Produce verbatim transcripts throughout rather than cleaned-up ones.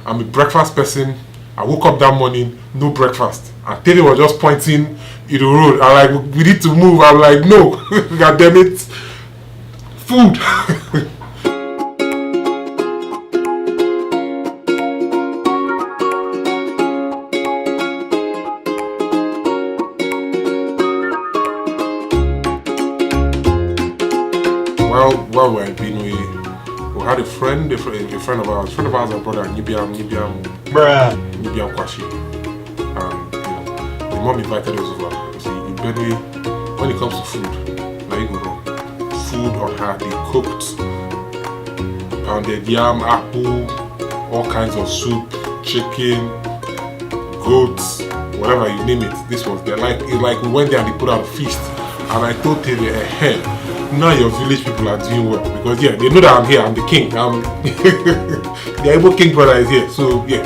I'm a breakfast person. I woke up that morning, no breakfast. And Tele was just pointing in the road. I'm like, "We need to move." I'm like, "No, God damn it. Food." Well, while we were in Benue, we had a friend, a, fr- a friend of ours, friend of ours, a brother, Nyibiam, Nyibiam, Bruh. Nyibiam Kwashi. And, you know, the mom invited us over. You see, in Benue, when it comes to food, now you go wrong. Food on her, they cooked pounded yam, apple, all kinds of soup, chicken, goats, whatever you name it. This was there. Like, it's like we went there and they put out a feast. And I told Tele, "Hey, now your village people are doing well." Because, yeah, they know that I'm here, I'm the king. I'm the Igbo king brother is here. So, yeah.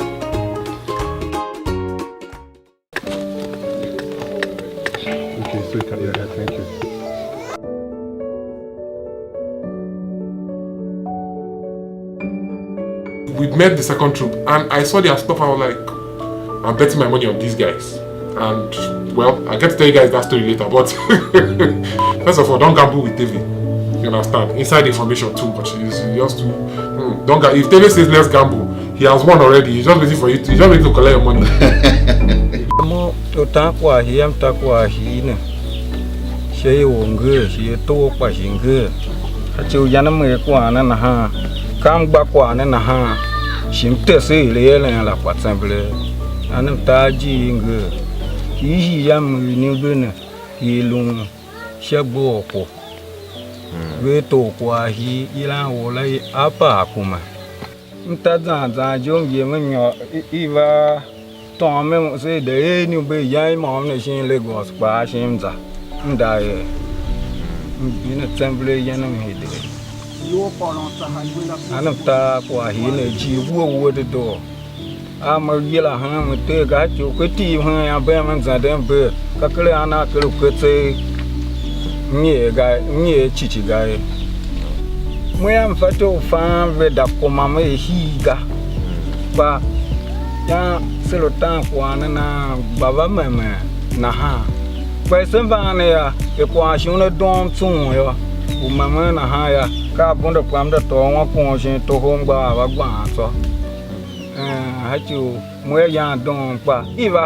Okay, so you can, yeah, thank you. We met the second troop, and I saw their stuff. I was like, "I'm betting my money on these guys." And, well, I get to tell you guys that story later. But first of all, don't gamble with Tele. You understand? Inside information too much. You, you just to, hmm, don't ga- if Tele says, "Let's gamble," he has won already. He's just waiting for you. To, he's just waiting to collect your money. Mo u tan kwagh hii, m ta kwagh hii ne. Sha ior ngee, shi ato kpa shi ngee. A ci u yan m er kwagh ne nahan, ka m gba kwagh ne nahan, shi m tese er eren la kpa tsembelee. An m ta ajiir ngee, shi i hii ya m er iniumbe ne, i lun sha gbo u kpo. Ve tor kwagh hii, i lan or la i a paa kuma. M ta zan zan je m yem m nyôr i, i va tôôn me se de er iniumbe yan i môm ne shin Lagos kpaa shin m za. M da er. M bine tsember ayen m hide. An m ta kwagh hii ne ijir wuhe wuhe dedoo. A me yila hen me tee ga, a ci u ke tiv hen yam, bem m zenden bee, ka ker a na ker u ke tseegh, m nyer ga, m nyer cici ga ye. Mo yam, fatyô u fan ve da kuma me hii ga, kpa yan se lu tan kwagh ne nan gba va memen nahan. Kpa se mban ne yô, er kwagh shi una doom tsung yô, u memen nahan yô, ka abunda kpa m da tôô wan kon shin toho, m gba a va gbaan tsô. Eh, a ci u mo yô, yan doom kpa i va